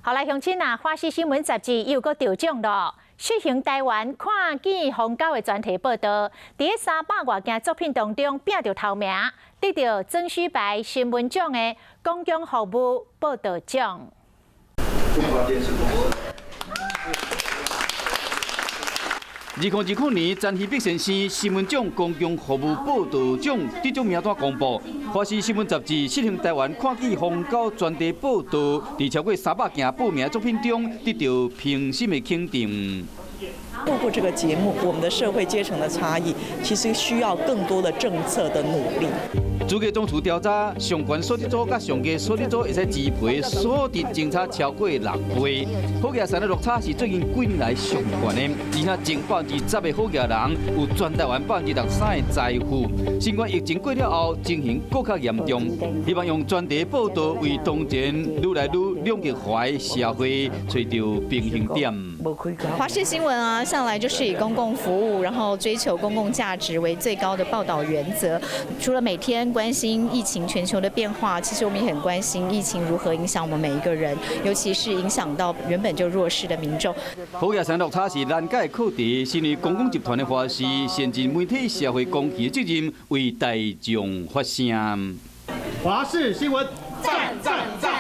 好來，鄉親啊，華視新聞雜誌又閣得獎囉。失衡台灣看見瘋狗的專題報導，佇300外件作品當中拼著頭名，得著曾虛白新聞獎的公共服務報導獎。中2020年曾希碧先生新聞獎公共服務報導獎得獎名單公布，華視新聞雜誌失衡台灣看見瘋狗專題報導，佇超過300件報名作品中得著評審的肯定。透過這個節目，我們的社會階層的差異，其實需要更多的政策的努力。主計總處調查，上懸所得組佮上低所得組會使支賠所得相差超過六倍。好額層的落差是最近幾年來上懸的，而且前10%的好額人有全台灣63%的財富。新冠疫情過了後，情形閣較嚴重。希望用專題報導為當前愈來愈兩極化的社會揣著平衡點。華視新聞啊，向來就是以公共服務，然後追求公共價值為最高的報導原則。除了每天關心疫情全球的變化，其實我們也很關心疫情如何影響我們每一個人，尤其是影響到原本就弱勢的民眾。好額層落差是難解的課題，身為公共集團的華視，善盡媒體社會公義的責任，為大眾發聲。華視新聞，讚讚讚！